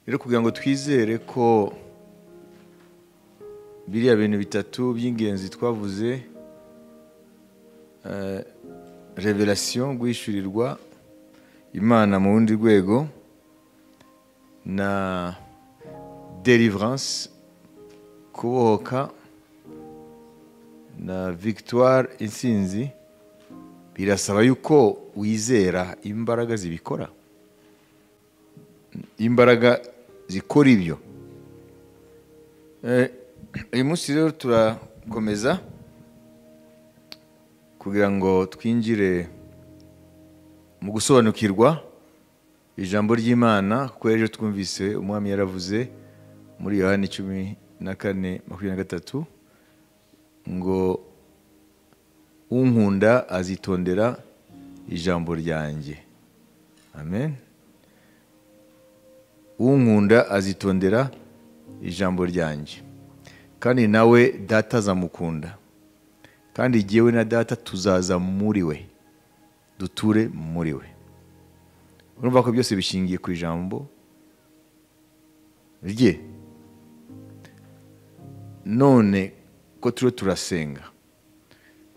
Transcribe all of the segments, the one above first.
Rero kugira ngo twizere ko biriya bintu bitatu by'ingenzi twavuze, revelation, guhishurirwa Imana mu rundi rwego, na deliverance, kubohoka, na victoire, intsinzi, birasaba yuko wizera imbaraga zibikora, imbaraga zikora ibyo. Uyu munsi rero turakomeza kugira ngo twinjire mu gusobanukirwa ijambo ry'Imana, kuko ejo twumvise umwami yaravuze muri Yohani 14:23 ngo unkunda azitondera ijambo ryanjye. Amen. Unkunda azitondera ijambo ryanjye, kandi nawe data azamukunda, kandi jyewe na data tuzaza muri we, duture muri we. Urumva ko byose bishingiye ku ijambo rye. None ko turiho turasenga,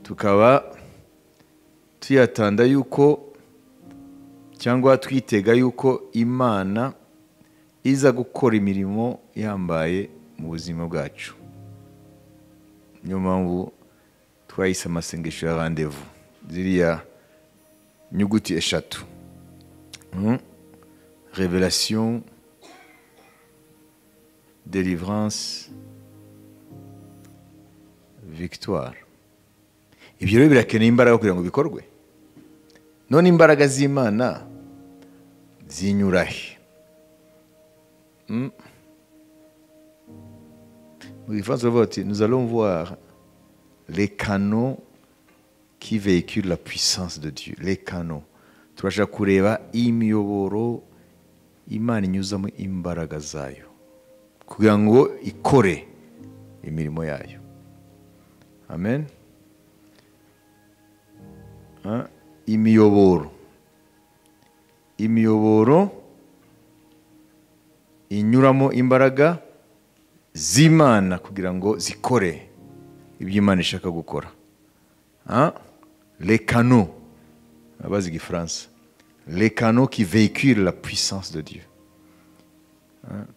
tukaba tuyatanda yuko cyangwa twitega yuko Imana iza gukora imirimo yambaye mu buzima bwacu. Niyo mpamvu twahise amasengesho ya rendez-vous, ziriya nyuguti eshatu: Révélation, délivrance, victoire. Ibyo rero birakeneye imbaraga kugira ngo bikorwe. None imbaraga z'Imana zinyura he? Mu gifaransa baravuga bati nous allons voir les canaux qui véhiculent la puissance de Dieu. Les canaux. Turashaka kureba imiyoboro Imana inyuzamo imbaraga zayo kugira ngo ikore imirimo yayo. Amen. Imiyoboro, imiyoboro inyuramo imbaraga z'Imana kugira ngo zikore ibyo Imana ishaka gukora. Les canaux, abazi igifaransa, les canaux qui véhiculent la puissance de Dieu.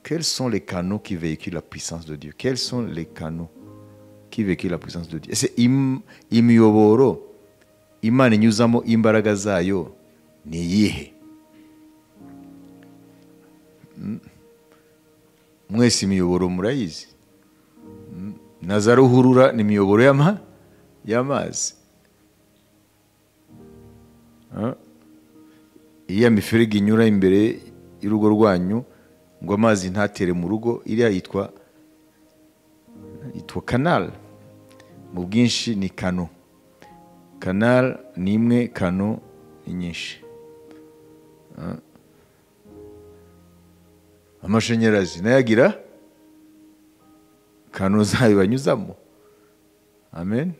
Quels sont les canaux qui véhiculent la puissance de Dieu? Quels sont les canaux qui véhiculent la puissance de Dieu? Ese imiyoboro Imana inyuzamo imbaraga zayo ni iyihe? Mwese imiyoboro murayizi. Na za ruhurura ni imiyoboro y'amazi. Iya miferege inyura imbere y'urugo rwanyu ngo amazi ntatere mu rugo, iriya yitwa canal. Mu bwinshi ni kano. Canal ni imwe, kano ni nyinshi. Amashanyarazi nayo agira kano zayo banyuzamo. Amen.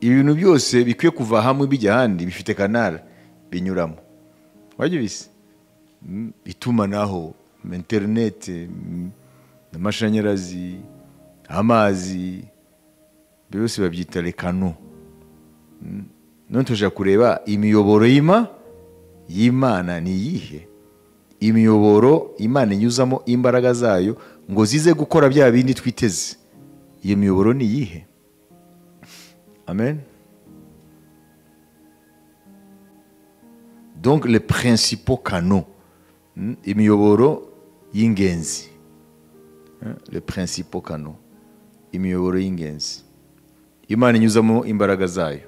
Ibintu byose bikwiye kuva hamwe bijya ahandi bifite canal binyuramo. Wabyumvise? Itumanaho, internet, amashanyarazi, amazi, byose babyita les canaux. None tuje kureba imiyoboro y'Imana ni iyihe? Imiyoboro Imana inyuzamo imbaraga zayo ngo zize gukora bya bindi twiteze. Iyo miyoboro ni iyihe? Amen. Donc les principaux canaux, imiyoboro y'ingenzi, les principaux canaux, imiyoboro y'ingenzi Imana inyuzamo imbaraga zayo.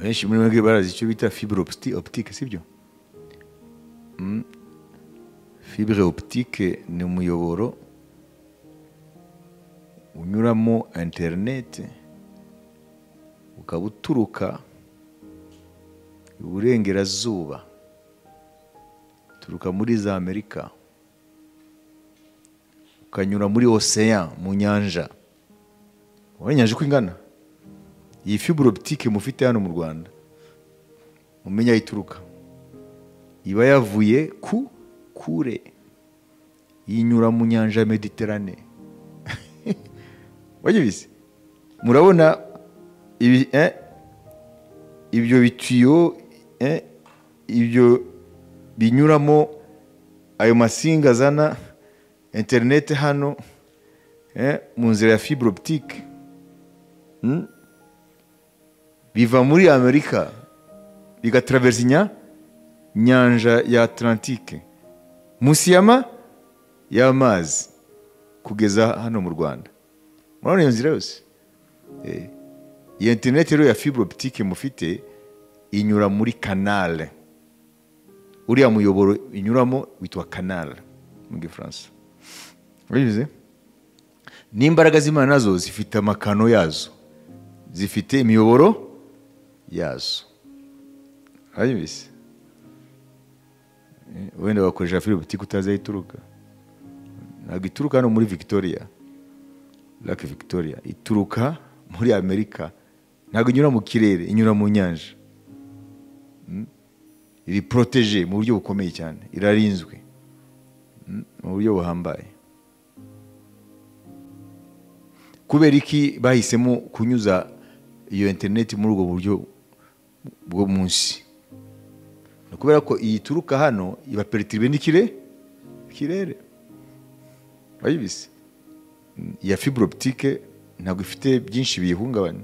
Benshi muri mwebwe barazi icyo bita fibre optique, sibyo? Fibre optique ni umuyoboro unyuramo internet, ukaba uturuka iburengerazuba, turuka muri za Amerika, ukanyura muri ocean, mu nyanja, Wowe inyanja uko ingana, iyi fibre optique mufite hano mu Rwanda, mumenye aho ituruka, iba yavuye ku kure, inyura mu nyanja ya Mediterane. Wabyumvise? Murabona ibi, ibyo bitiyo, ibyo binyuramo ayo masinga azana internet hano, mu nzira ya fibre optique, biva muri Amerika bigatraversa inyanja ya Atlantique munsi y'amazi kugeza hano mu Rwanda. Murabona iyo nzira yose? Iyo internet rero ya fibre optique mufite inyura muri canal. Uriya muyoboro inyuramo witwa canal mu Gifaransa. Urabizi? N'imbaraga z'Imana nazo zifite amakano yazo, zifite imiyoboro yazo. Urabizi? Wenda bakoresha fibre optique utazi aho ituruka. Ntabwo ituruka hano muri Victoria, Lake Victoria, ituruka muri Amerika. Ntabwo inyura mu kirere, inyura mu nyanja. Iri protégé mu buryo bukomeye cyane, irarinzwe mu buryo buhambaye. Kubera iki bahisemo kunyuza iyo internet muri ubwo buryo bwo munsi? Ni kubera ko iyi ituruka hano iba perturbé n'ikirere. Wayibise? Iya fibre optique ntabwo ifite byinshi biyihungabanya,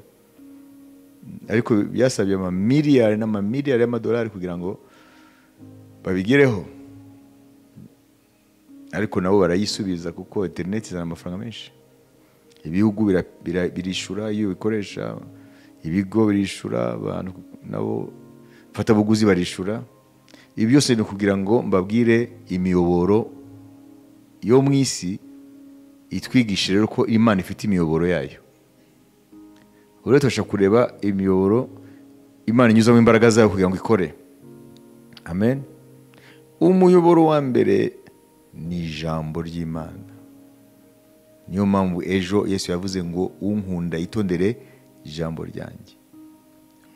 ariko byasabye amamiliyari n'amamiliyari y'amadolari kugira ngo babigereho, ariko nabo barayisubiza kuko internet izana amafaranga menshi. Ibihugu birishura iyo bikoresha, ibigo birishura, abantu nabo fatabuguzi barishura. Ibi byose ni kugira ngo mbabwire imiyoboro yo mu isi, itwigishe rero ko Imana ifite imiyoboro yayo. Rero turashaka kureba imiyoboro Imana inyuzamo imbaraga zayo kugira ngo ikore. Amen. Umuyoboro wa mbere ni ijambo ry'Imana. Niyo mpamvu ejo Yesu yavuze ngo unkunda yitondere ijambo ryanjye.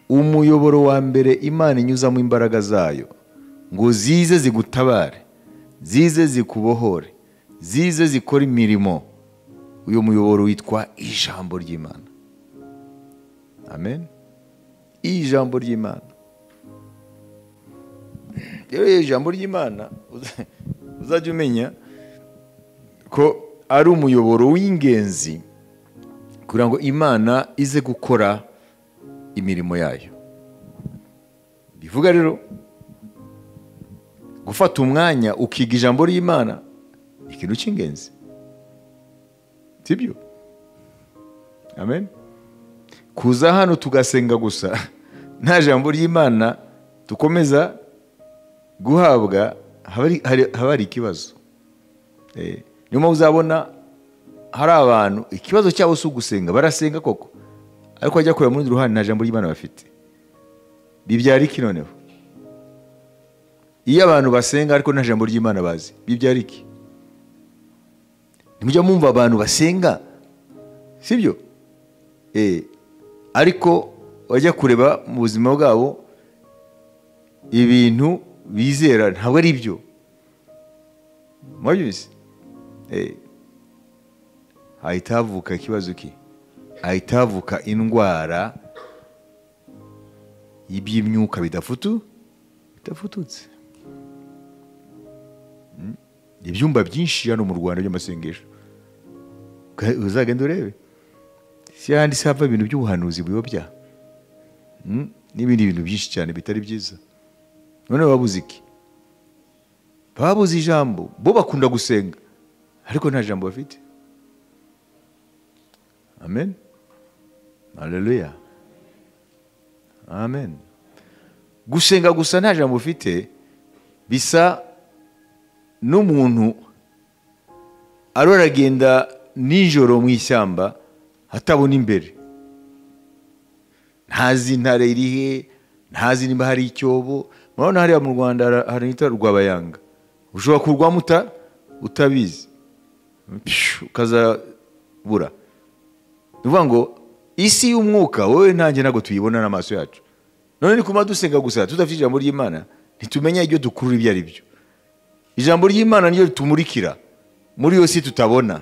Umuyoboro wa mbere Imana inyuzamo imbaraga zayo ngo zize zigutabare, zize zikubohore, zize zikora imirimo, uyu muyoboro witwa ijambo ry'Imana. Amen. Ijambo ry'Imana. Rero ijambo ry'Imana uzajya umenya ko ari umuyoboro w'ingenzi kugira ngo Imana ize gukora imirimo yayo. Bivuga rero gufata umwanya ukiga ijambo ry'Imana ikintu cy'ingenzi, sibyo? Amen. Kuza hano tugasenga gusa nta jambo ry'Imana dukomeza guhabwa, haba hari ikibazo. Niyo mpamvu uzabona hari abantu ikibazo cyabo si ugusenga, barasenga koko, ariko bajya kureba muri ruhande nta jambo ry'Imana bafite. Bibyara iki noneho? Iyo abantu basenga ariko nta jambo ry'Imana bazi, bibyara iki? Ntimujya mumva abantu basenga, sibyo? Ariko bajya kureba mu buzima bwabo ibintu bizera ntabwo ari byo. Mwabyumvise? Hahita havuka ikibazo ki? Hahita havuka indwara y'iby'imyuka bidafututse. Ibyumba byinshi hano mu Rwanda by'amasengesho, uzagenda urebe, si handi se hava ibintu by'ubuhanuzi buyobya n'ibindi bintu byinshi cyane bitari byiza. None babuze iki? Babuze ijambo. Bo bakunda gusenga ariko nta jambo bafite. Amen. Haleluya. Amen. Gusenga gusa nta jambo ufite bisa n'umuntu aroragenda nijoro mu ishyamba atabona imbere, ntazi intare irihe, ntazi nimba hari icyobo. Murabona hariya mu Rwanda hari nita Rwabayanga, ushobora kurwamo utabizi, ukazabura. Nuvuga ngo isi y'umwuka wowe nanjye ntabwo tuyibona n'amaso yacu. None ni kuma dusenga gusa tudafite ijambo ry'Imana, ntitumenya ibyo dukurura ibyo ari byo. Ijambo ry'Imana niryo ritumurikira muri yo si tutabona,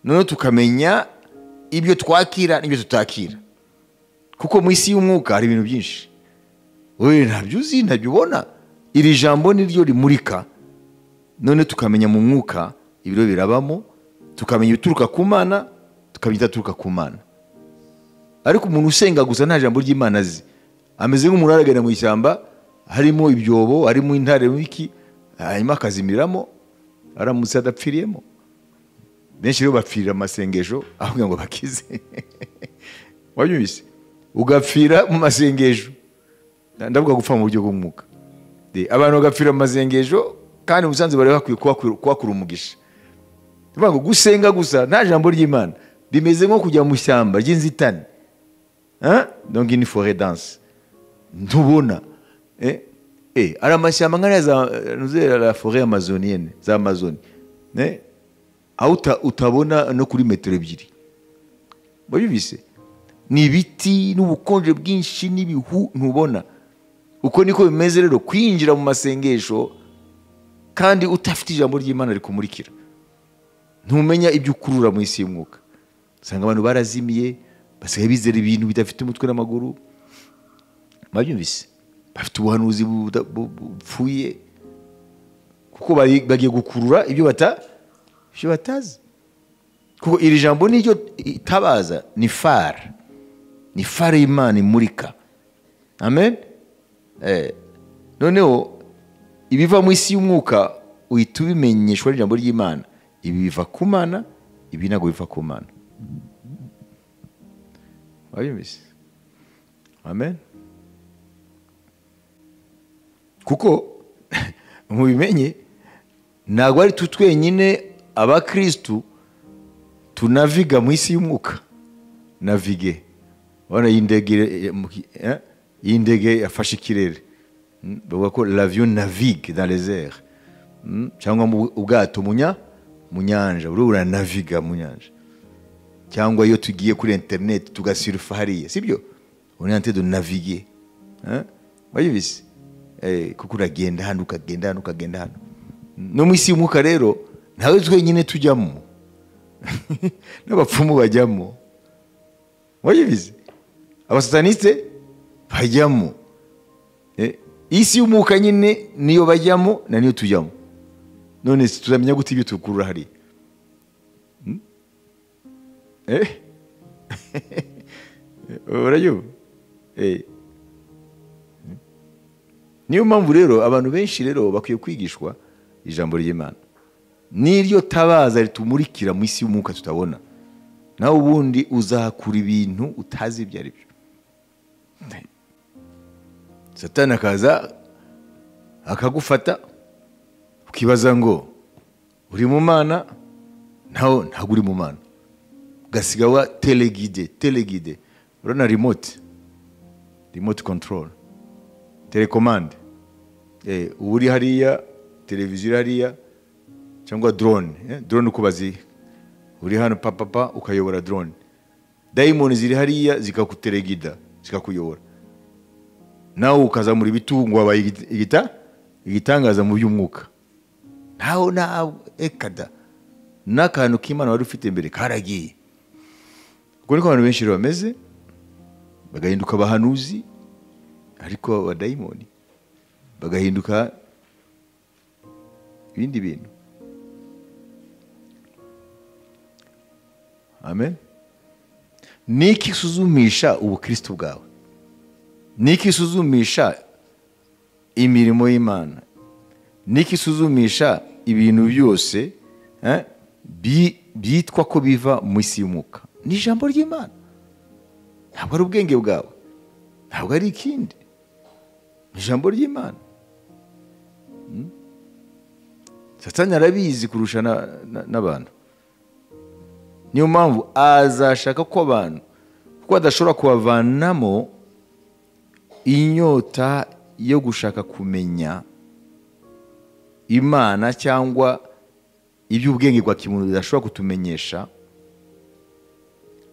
none tukamenya ibyo twakira n'ibyo tutakira. Kuko mu isi y'umwuka hari ibintu byinshi wowe ntabyo uzi, ntabyo ubona. Iri jambo niryo rimurika, none tukamenya mu mwuka ibiro birabamo, tukamenya ibituruka ku Mana, tukamenya ibidaturuka ku Mana. Ariko umuntu usenga gusa nta jambo ry'Imana azi, ameze nk'umuntu aragenda mu ishyamba harimo ibyobo, harimo intare wiki, hanyuma akazimiramo aramutse adapfiriyemo. Benshi rero bapfira amasengesho avuga ngo bakize. Wabyumvise? Ugapfira mu masengesho. Ndavuga gupfa mu buryo bw'umwuka. Abantu bagapfira mu masengesho kandi ubusanzwe bari bakwiye kuhakura umugisha. Tuvuga ngo gusenga gusa nta jambo ry'Imana bimeze nko kujya mu ishyamba ry'inzitane. Hein? Donc une forêt dense. Ntubona. Ari amashyamba nk'ariya za la forêt amazonienne, za Amazon. Aho utabona no kuri metero 2. Wabyumvise? Ni ibiti n'ubukonje bwinshi n'ibihu ntubona. Uko niko bimeze rero kwinjira mu masengesho kandi utafite ijambo ry'Imana rikumurikira. Ntumenya ibyo ukurura mu isi y'umwuka. Usanga abantu barazimiye, basigaye bizera ibintu bidafite umutwe n'amaguru. Babyumvise? Bafite ubuhanuzi bupfuye kuko bagiye gukurura ibyo batazi. Kuko iri jambo niryo itabaza, ni phare. Ni phare y'Imana imurika. Amen. Noneho ibiva mu isi y'umwuka uhita ubimenyeshwa n'ijambo ry'Imana. Ibi biva ku Mana, ibi ntabwo biva ku Mana. Wabyumvise? Amen. Kuko mubimenye ntabwo ari twenyine abakristu tunaviga mu isi y'umwuka. Navige. Urabona iyi ndege yafashe ikirere. Bavuga ko l'avion navigue dans les airs. Cyangwa ubwato mu nyanja, buriya buranaviga mu nyanja. Cyangwa iyo tugiye kuri internet tugasurfa hariya, sibyo? On est en train de naviguer. Wabyumvise? Kuko uragenda hano ukagenda hano ukagenda hano. No mu isi y'umwuka rero ntawe twenyine tujyamo. N'abapfumu bajyamo. Wabyumvise? Abasataniste bajyamo. Isi y'umwuka nyine niyo bajyamo na niyo tujyamo. None tuzamenya gute ibyo tukurura hariya? Urayumva? Niyo mpamvu rero abantu benshi rero bakwiye kwigishwa ijambo ry'Imana. Niryo tabaza ritumurikira mu isi y'umwuka tutabona. Nawe ubundi uzakura ibintu utazi ibyo ari byo. Satani akaza akagufata ukibaza ngo uri mu Mana, nawe ntabwo uri mu Mana. Ugasiga wa teleguide. Urabona remote control, telecommand. Uri hariya, televiziyo hariya, cyangwa drone, drone uko bazi. Uri hano papa ukayobora drone. Daimoni ziri hariya zikakutelegida, zikakuyobora. Nawe ukazamura ibitungo wabaye igitangaza mu by'umwuka. Nawe nawe ekada n'akantu k'Imana wari ufite mbere karagiye. Ubwo niko abantu benshi bameze, bagahinduka abahanuzi ariko abadayimoni, bagahinduka ibindi bintu. Amen. Niki suzumisha ubukristo bwawe? Niki suzumisha imirimo y'Imana? Niki suzumisha ibintu byose byitwa ko biva mu isi y'umwuka? Ni ijambo ry'Imana. Ntabwo ari ubwenge bwawe, ntabwo ari ikindi, ni ijambo ry'Imana. Satani arabizi kurusha n'abantu. Niyo mpamvu azashaka ko abantu, kuko adashobora kubavanamo inyota yo gushaka kumenya Imana cyangwa iby'ubwenge bwa kimuntu bidashobora kutumenyesha.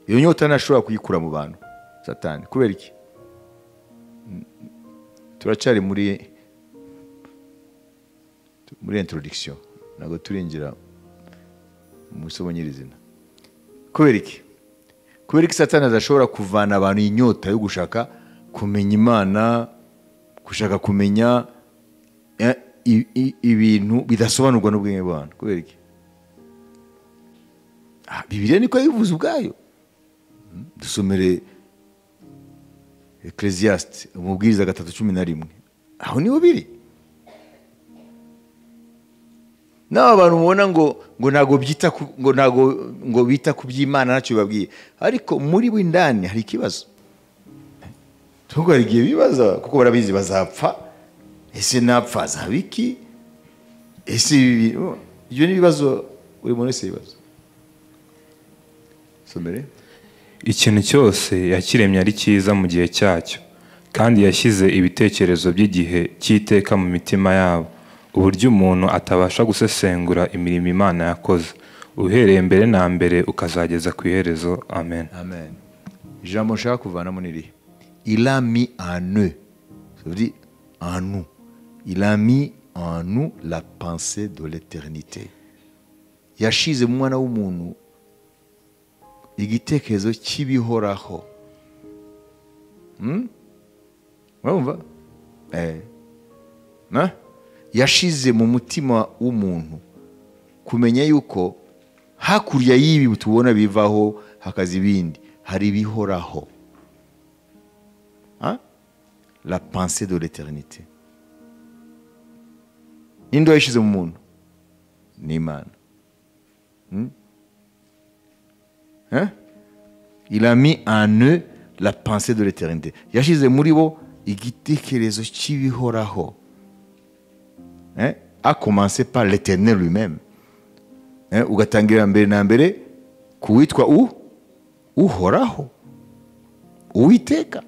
Iyo nyota ntashobora kuyikura mu bantu Satani. Kubera iki? Turacyari muri introduction, ntabwo turinjira mu isomo nyirizina. Kubera iki? Kubera iki Satani adashobora kuvana abantu inyota yo gushaka kumenya Imana, gushaka kumenya ibintu bidasobanurwa n'ubwenge bw'abantu? Kubera iki? Bibiliya niko yabivuze ubwayo. Dusomere Ecclesiaste, umubwiriza 3:11. Aho niho biri. N'aba bantu mubona ngo ntago byita ngo ntago ngo bita ku by'Imana ntacyo babwiye, ariko muri bo indani hari ikibazo. Tuko hari igihe bibaza kuko barabizi bazapfa. Ese napfa azabiki? Ese ibyo ni ibibazo buri muntu wese yibaza. Somere. Ikintu cyose yakiremye ari cyiza mu gihe cyacyo, kandi yashyize ibitekerezo by'igihe cy'iteka mu mitima yabo, uburyo umuntu atabasha gusesengura imirimo Imana yakoze, uhereye mbere na mbere ukazageza ku iherezo. Amen. Amen. Ijambo nshaka kuvanamo ni irihe? Il a mis en eux, ça veut dire en nous. Il a mis en nous la pensée de l'éternité. Yashize mu mwana w'umuntu igitekerezo cy'ibihoraho. Urumva? Na? Yashize mu mutima w'umuntu kumenya yuko hakurya y'ibi tubona bivaho hakaza ibindi, hari ibihoraho. La pensée de l'éternité. Ninde yashize mu muntu? Ni Imana. Hein? Il a mis en eux la pensée de l'éternité. Yashize muri bo igitekerezo cy'ibihoraho. Hein? A commencé par l'Éternel lui-même. Hein? Ugatangira mbere na mbere kuwitwa uhoraho. Uwiteka.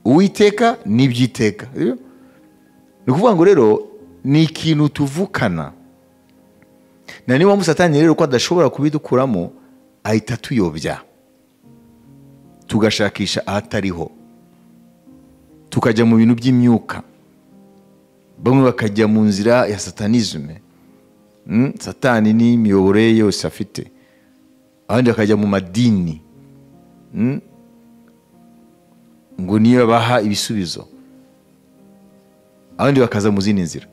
Uwiteka nibyiteka. Ni ukuvuga ngo rero ni ikintu tuvukana. Na niba Satani rero ko adashobora kubidukuramo, ahita tuyobya, tugashakisha ahatariho, tukajya mu bintu by'imyuka, bamwe bakajya mu nzira ya satanisme. Satani ni imiyoboro ye yose afite. Abandi bakajya mu madini, ngo niyo baha ibisubizo. Abandi bakaza mu zindi nzira.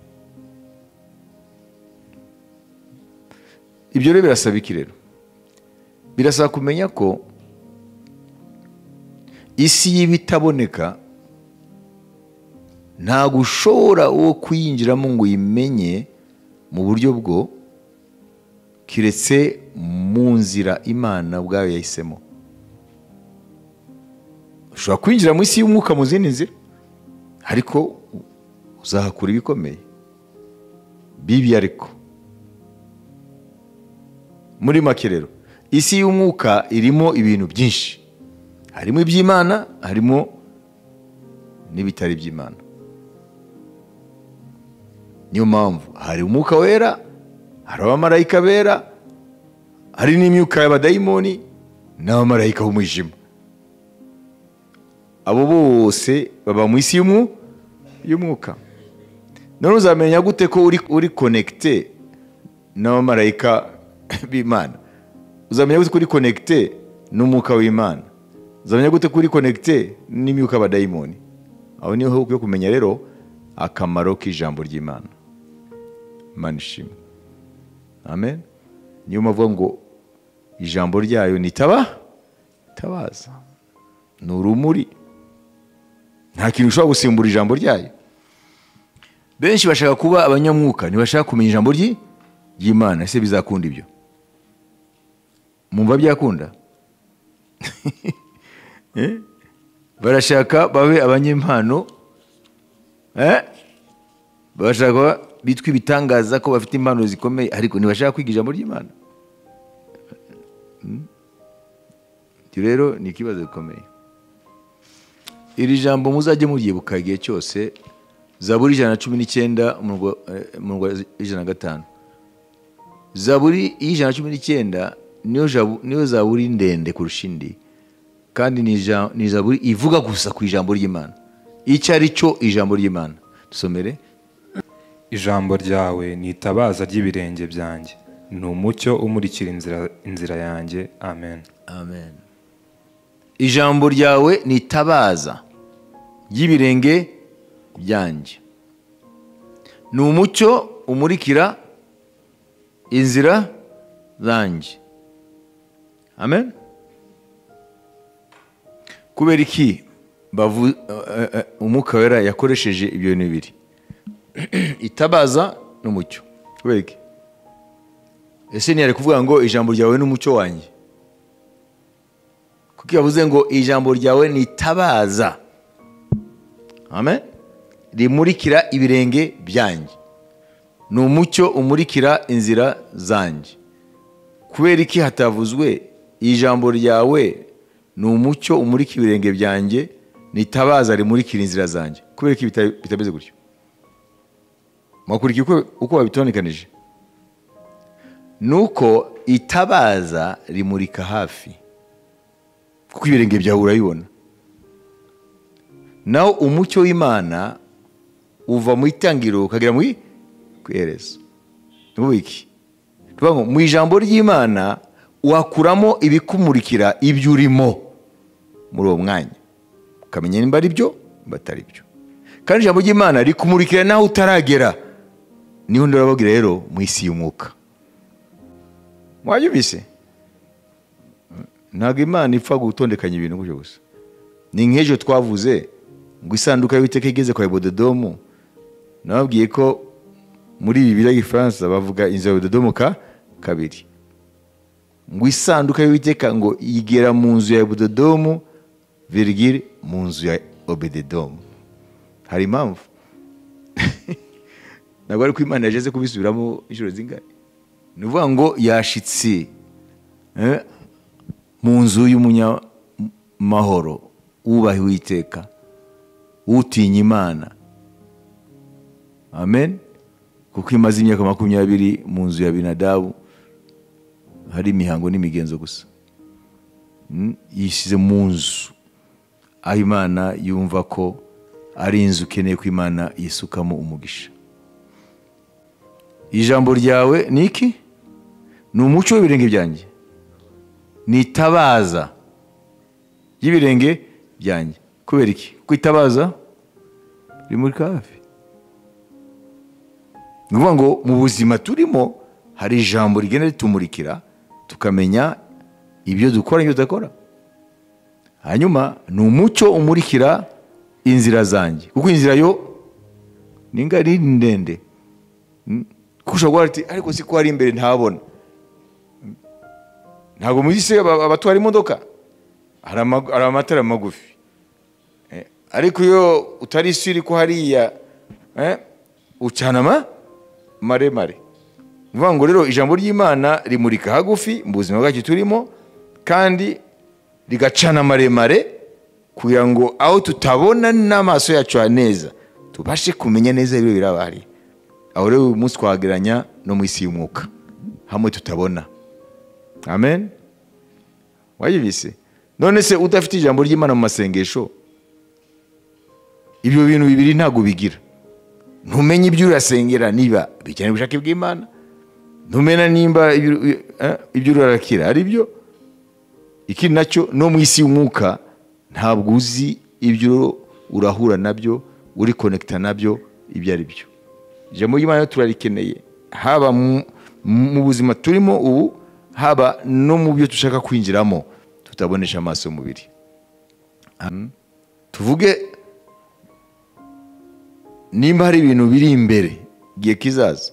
Ibyo rero birasaba iki rero? Birasaba kumenya ko isi y'ibitaboneka ntabwo ushobora wo kuyinjiramo ngo uyimenye mu buryo bwo kiretse mu nzira Imana ubwayo yahisemo. Ushobora kwinjira mu isi y'umwuka mu zindi nzira, ariko uzahakura ibikomeye bibi. Ariko muri make rero, isi y'umwuka irimo ibintu byinshi. Harimo iby'Imana, harimo n'ibitari iby'Imana. Niyo mpamvu hari umwuka wera, hari abamarayika bera, hari n'imyuka y'abadayimoni n'abamarayika b'umwijima. Abo bose baba mu isi y'umwuka. None uzamenya gute ko uri connecté n'abamarayika b'Imana? Uzamenya gute ko uri connecté n'umwuka w'Imana? Uzamenya gute ko uri connecté n'imyuka y'abadayimoni? Aho niho ukwiye kumenya rero akamaro k'ijambo ry'Imana. Imana ishimwe. Amen. Niyo mpamvu ngo ijambo ryayo nitaba tabaza, ni urumuri. Nta kintu ushobora gusimbura ijambo ryayo. Benshi bashaka kuba abanyamwuka, ntibashaka kumenya ijambo ry'Imana. Ese bizakunda ibyo? Mumva byakunda? Barashaka babe abanyempano, barashaka bitwa ibitangaza ko bafite impano zikomeye, ariko ntibashaka kwiga ijambo ry'Imana. Ibyo rero ni ikibazo gikomeye. Iri jambo muzajye muryibuka igihe cyose. Zaburi 119 umurongo 105. Zaburi 119 niyo zaburi ndende kurusha indi, kandi ni zaburi ivuga gusa ku ijambo ry'Imana, icyo ari cyo ijambo ry'Imana. Dusomere. Ijambo ryawe ni itabaza ry'ibirenge byanjye, ni umucyo umurikira inzira yanjye. Amen. Amen. Ijambo ryawe ni itabaza ry'ibirenge byanjye, ni umucyo umurikira inzira zanjye. Amen. Kubera iki Umwuka Wera yakoresheje ibyo bintu bibiri, itabaza n'umucyo? Kubera iki? Ese ntiyari kuvuga ngo ijambo ryawe ni umucyo wanjye? Kuko yavuze ngo ijambo ryawe ni itabaza, amen, rimurikira ibirenge byanjye, ni umucyo umurikira inzira zanjye. Kubera iki hatavuzwe ijambo ryawe ni umucyo umurikira ibirenge byanjye, ni itabaza rimurikira inzira zanjye? Kubera iki bitameze gutyo? Mwakurikiye uko babitonekanije? Nuko itabaza rimurika hafi, kuko ibirenge byawe urabibona. Naho umucyo w'Imana uva mu itangiriro ukagera mu iherezo. Iki mu ijambo ry'Imana wakuramo ibikumurikira ibyo urimo muri uwo mwanya, ukamenya nimba ari byo nimba atari byo. Kandi ijambo ry'Imana rikumurikira naho utaragera. Niho ndababwira rero mu isi y'umwuka. Mwayumvise? Ntabwo Imana ipfa gutondekanya ibintu gutyo gusa. Ni nk'ejo twavuze ngo isanduka y'Uwiteka igeze kwa Obededomu, nababwiye ko muri Bibiliya y'Igifaransa bavuga inzu ya Obededomu kabiri. Ngo isanduka y'Uwiteka ngo igera mu nzu ya Obededomu, virgule mu nzu ya Obededomu. Hari impamvu. Ntabwo ari ko Imana yageze kubisubiramo inshuro zingahe. Ni ukuvuga ngo yashitse mu nzu y'umunyamahoro, wubaha Uwiteka, utinya Imana. Amen. Kuko imaze imyaka 20 mu nzu ya Abinadabu hari imihango n'imigenzo gusa. Yishyize mu nzu aho Imana yumva ko ari inzu ukeneye ko Imana yisukamo umugisha. Ijambo ryawe ni iki? Ni umucyo w'ibirenge byanjye, ni itabaza ry'ibirenge byanjye. Kubera iki? Kuko itabaza rimurika hafi. Ni ukuvuga ngo mu buzima turimo hari ijambo rigenda ritumurikira, tukamenya ibyo dukora n'ibyo tudakora. Hanyuma ni umucyo umurikira inzira zanjye, kuko inzira yo ni ngari ndende. Kuko ushobora ati ariko si ko ari imbere ntabona. Ntabwo muzi se abatwara imodoka hari amatara magufi, ariko iyo utari siri ko hariya ucana maremare. Ni ngo rero ijambo ry'Imana rimurika hagufi mu buzima bwacu turimo, kandi rigacana maremare kugira ngo aho tutabona n'amaso yacu neza tubashe kumenya neza ibyo birabari. Aho rero uyu munsi twagereranya no mu isi y'umwuka hamwe tutabona. Amen. Wayibise? None se udafite ijambo ry'Imana mu masengesho, ibyo bintu bibiri ntago bigira. Ntumenye ibyo urasengera niba bijyanye n'ubushake bw'Imana, ntumena nimba ibyo urarakira ari byo. Ikindi nacyo no mu isi y'umwuka ntabwo uzi ibyo urahura nabyo, uri connecta nabyo ibyo ari byo. Ijambo ry'Imana turarikeneye, haba mu buzima turimo ubu, haba no mu byo dushaka kwinjiramo tutabonesha amaso y'umubiri. Tuvuge nimba hari ibintu biri imbere gihe kizaza,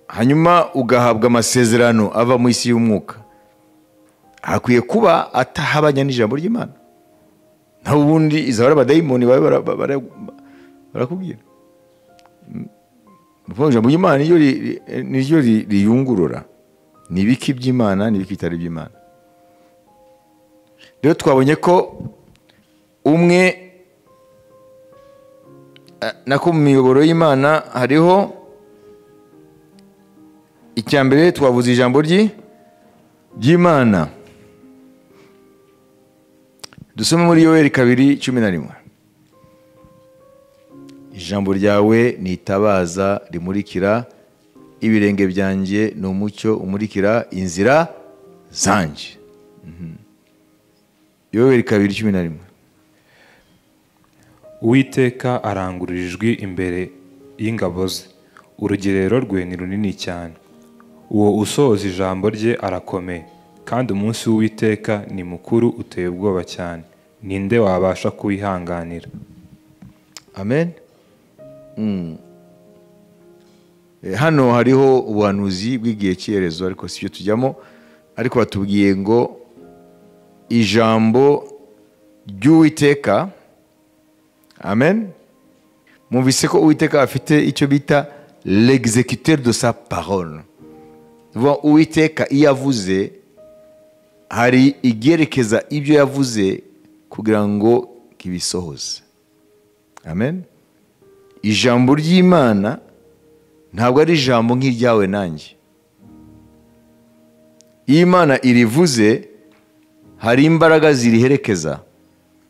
hanyuma ugahabwa amasezerano ava mu isi y'umwuka, hakwiye kuba atahabanya n'ijambo ry'Imana. Naho ubundi izahora abadayimoni barakubwira. Ijambo ry'Imana niryo riyungurura ni ibiki by'Imana n'ibiki bitari by'Imana. Rero twabonye ko umwe nako mu miyoboro y'Imana hariho icya mbere twavuze ijambo ry'Imana. Dusome muri Yoweri 2:11. Ijambo ryawe ni itabaza rimurikira ibirenge byanjye, ni umucyo umurikira inzira zanjye. Yoweri 2:11. Uwiteka arangurura ijwi imbere y'ingabo ze, urugerero rwe ni runini cyane. Uwo usohoza ijambo rye arakomeye, kandi umunsi w'Uwiteka ni mukuru uteye ubwoba cyane, ninde wabasha kuwihanganira? Amen. Hano hariho ubuhanuzi bw'igihe cy'iherezo, ariko si byo tujyamo, ariko batubwiye ngo ijambo ry'Uwiteka. Amen. Mwumvise ko Uwiteka afite icyo bita l'exécuteur de sa parole. Uwiteka iyo avuze hari igerekeza ibyo yavuze kugira ngo kibisohoze. Amen. Ijambo ry'Imana ntabwo ari ijambo nk'iryawe nanjye. Iyo Imana irivuze hari imbaraga ziriherekeza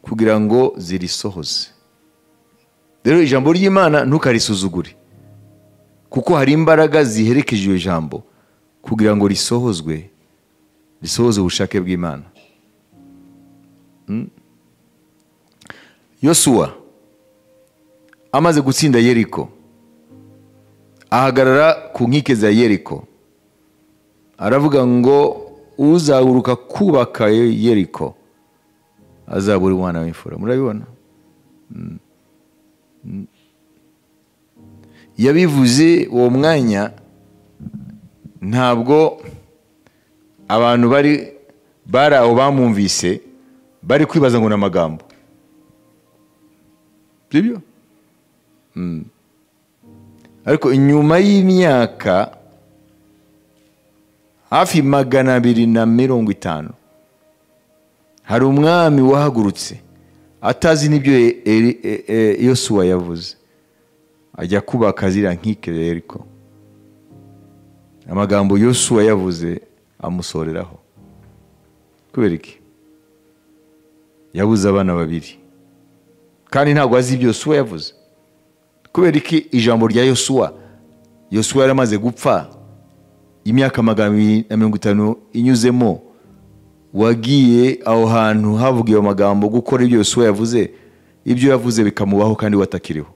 kugira ngo zirisohoze. Rero ijambo ry'Imana ntukarisuzugure, kuko hari imbaraga ziherekeje iryo jambo kugira ngo risohozwe, risohoze ubushake bw'Imana. Yosuwa amaze gutsinda Yeriko, ahagarara ku nkike za Yeriko, aravuga ngo uzaguruka kubaka Yeriko azabura umwana w'imfura. Murabibona? Yabivuze uwo mwanya, ntabwo abantu bari aho bamwumvise bari kwibaza ngo n'amagambo. Sibyo? Ariko inyuma y'imyaka hafi 250 hari umwami wahagurutse atazi n'ibyo Yosuwa yavuze, ajya kubaka ziriya nkike Yeriko. Amagambo Yosuwa yavuze amusoreraho. Kubera iki? Yabuze abana babiri, kandi ntabwo azi ibyo Yosuwa yavuze. Kubera iki? Ijambo rya Yosuwa, Yosuwa yaramaze gupfa imyaka 250 inyuzemo, wagiye aho hantu havuga iyo magambo gukora ibyo Yosuwa yavuze, ibyo yavuze bikamubaho kandi watakiriho.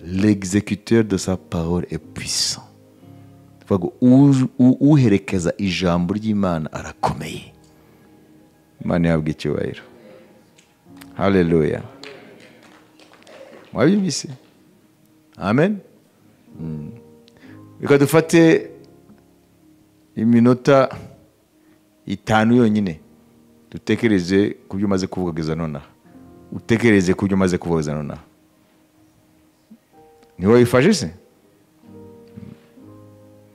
L'exécuteur de sa parole est puissant. Uherekeza ijambo ry'Imana arakomeye. Imana ihabwe icyubahiro. Haleluya. Mwabyumvise? Amen. Reka dufate iminota 5 yonyine dutekereze ku byo umaze kuvuga kugeza nonaha. Utekereze ku byo umaze kuvuga kugeza nonaha. Ni wowe wifashe se?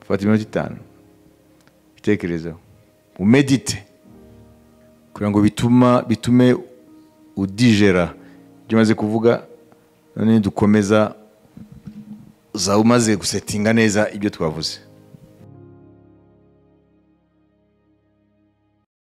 Fata iminota 5 bitekerezeho, umedite kugira ngo bitume udigera ibyo umaze kuvuga. None dukomeza uzaba umaze gusetinga neza ibyo twavuze.